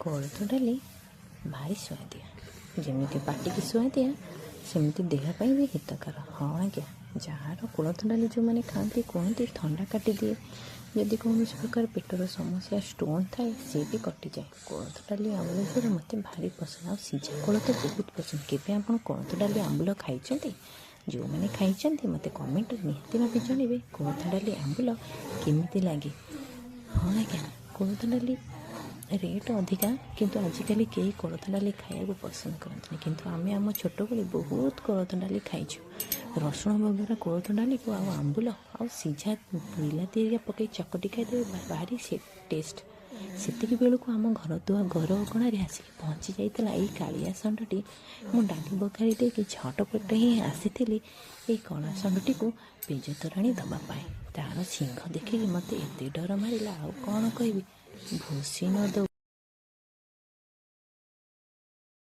କୋଳଥ ଡାଲି ଭାରି ସୁଆଦିଆ। ଯେମିତି ପାଟିକି ସୁଆଦିଆ, ସେମିତି ଦେହ ପାଇଁ ବି ହିତକର। ହଁ ଆଜ୍ଞା, ଯାହାର କୋଳଥ ଡାଲି ଯେଉଁମାନେ ଖାଆନ୍ତି, କୁହନ୍ତି ଥଣ୍ଡା କାଟିଦିଏ। ଯଦି କୌଣସି ପ୍ରକାର ପେଟର ସମସ୍ୟା, ଷ୍ଟୋନ୍ ଥାଏ, ସିଏ ବି କଟିଯାଏ। କୋଳଥ ଡାଲି ଆମ୍ବୁଲ ଝୋଳ ମୋତେ ଭାରି ପସନ୍ଦ, ଆଉ ସିଝା କୋଳଥ ବହୁତ ପସନ୍ଦ। କେବେ ଆପଣ କୋଳଥ ଡାଲି ଆମ୍ବୁଲ ଖାଇଛନ୍ତି? ଯେଉଁମାନେ ଖାଇଛନ୍ତି, ମୋତେ କମେଣ୍ଟରେ ନିହାତି ଭାବେ ଜଣାଇବେ କୋଳଥ ଡାଲି ଆମ୍ବୁଲ କେମିତି ଲାଗେ। ହଁ ଆଜ୍ଞା, କୋଳଥ ଡାଲି ରେଟ୍ ଅଧିକା, କିନ୍ତୁ ଆଜିକାଲି କେହି କୋଳଥ ଡାଲି ଖାଇବାକୁ ପସନ୍ଦ କରନ୍ତିନି। କିନ୍ତୁ ଆମେ ଆମ ଛୋଟବେଳେ ବହୁତ କୋଳଥ ଡାଲି ଖାଇଛୁ। ରସୁଣ ବଘରା କୋଳଥ ଡାଲିକୁ ଆଉ ଆମ୍ବୁଲ ଆଉ ସିଝା ବିଲାତି ହେରିକା ପକାଇ ଚକଟି ଖାଇଦେବେ, ଭାରି ସେ ଟେଷ୍ଟ। ସେତିକି ବେଳକୁ ଆମ ଘର ଦୁଆ ଘର ଅଗଣାରେ ଆସିକି ପହଞ୍ଚି ଯାଇଥିଲା ଏଇ କାଳିଆ ଷଣ୍ଢଟି। ମୁଁ ଡାଲି ବଘାରି ଦେଇକି ଝଟପଟ ହିଁ ଆସିଥିଲି ଏଇ କଳା ଷଣ୍ଢଟିକୁ ପେଜ ତୋରାଣି ଦେବା ପାଇଁ। ତାର ଶିଙ୍ଘ ଦେଖିକି ମୋତେ ଏତେ ଡର ମାରିଲା, ଆଉ କ'ଣ କହିବି, ଭୁସି ନ ଦେଉ।